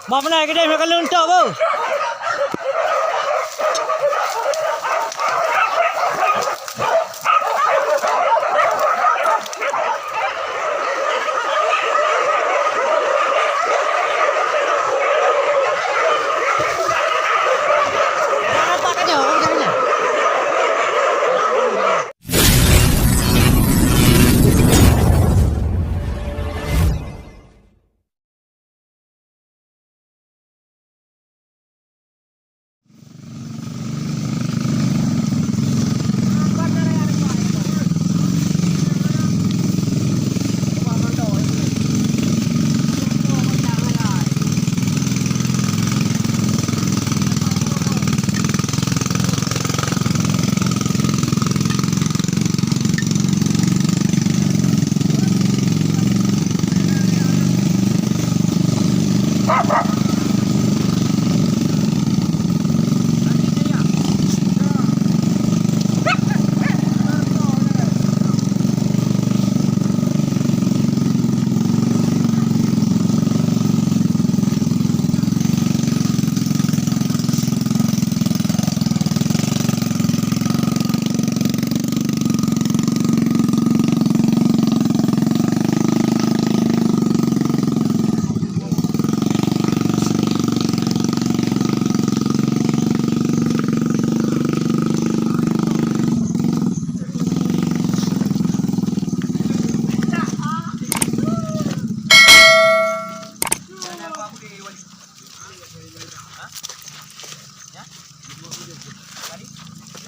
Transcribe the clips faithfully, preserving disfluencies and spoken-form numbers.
Bah peunan keudeh meukalon tok, beuh.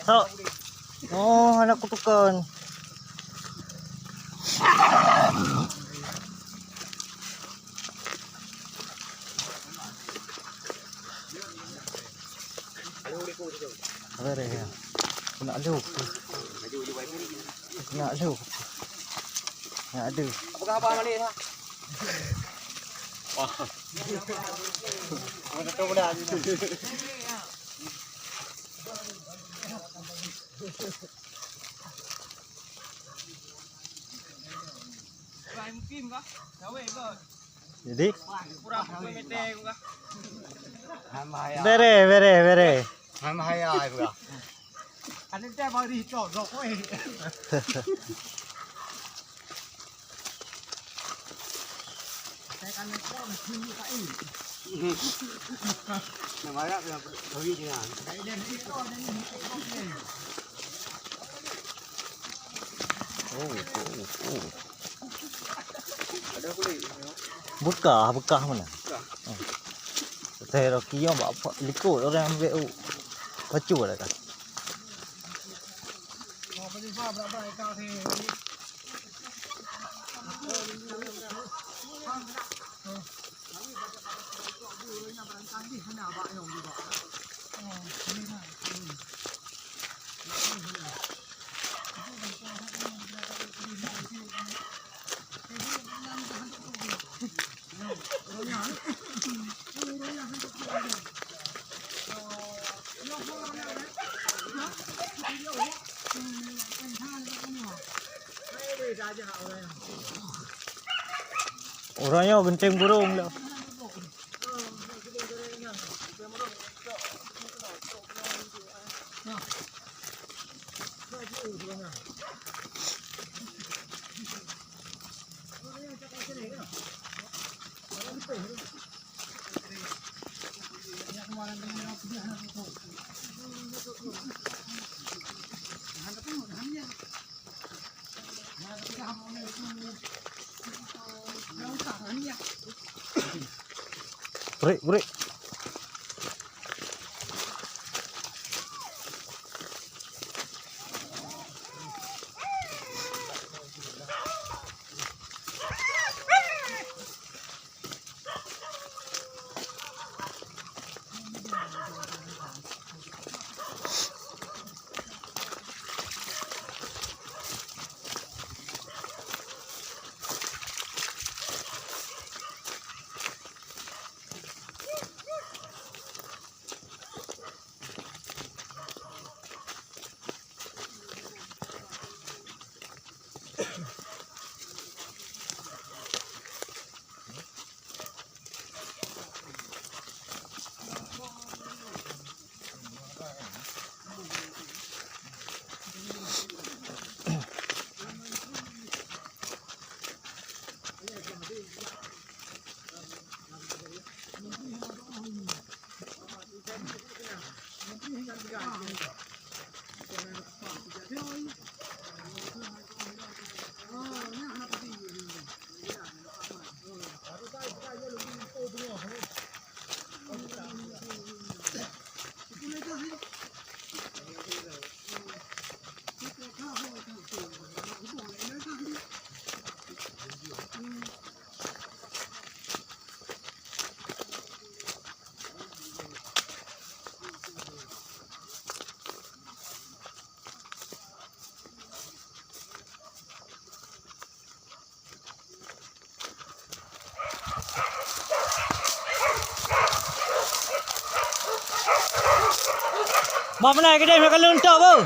Tok. Oh, aneuk kutukan. Ada deh, ya. Kena lu. Kena lu. Kena lu. Apa khabar, Malik, ha? Wah. Mana tu pula? Jadi? Bere, bere, bere. Oh, oh, oh. Ada kulit. Bekah, bekah mana? Bekah. Oh. Saya roki yang bapak likot orang ambil, oh. Pacu ada kan? Uroe nyoe geunteng burông lom. Burik, burik. Bah, meunan keudeh, meunan ka lôn tok, beuh.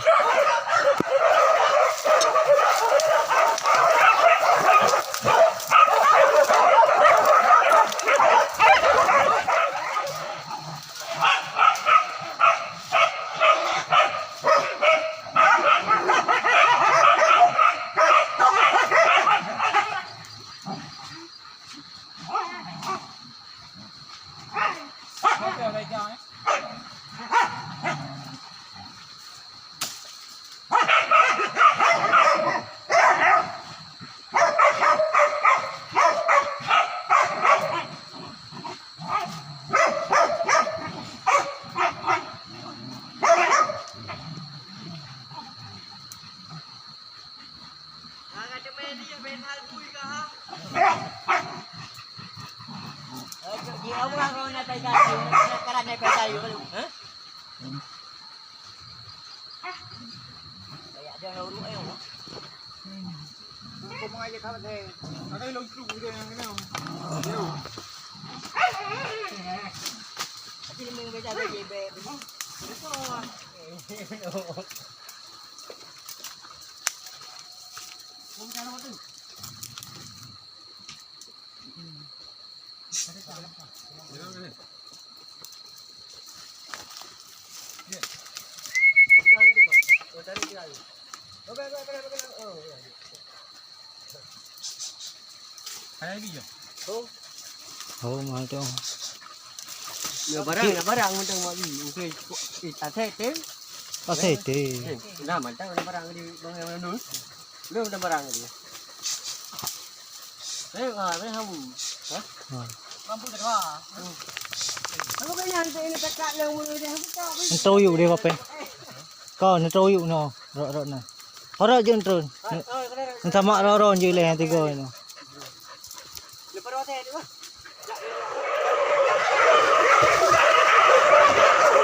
Oh, mantap. Ya, barang, ya, barang, mantap, mak. Oke, eh, tak set, eh? Tak set, eh. Eh, nah, mantap, ada barang di bang yang mana dulu. Belum ada barang dia. Eh, ah, eh, hamu. Hah? Ha. Mampu dah. Aku kan yang ini tak nak yang mana dia. Entah yuk dia apa? Kau ni tahu yuk no. Rot-rot na. Horot je turun. Entah mak rot-rot je leh yang tiga ni.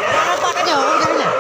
Nampak tak jauh, jauh ni.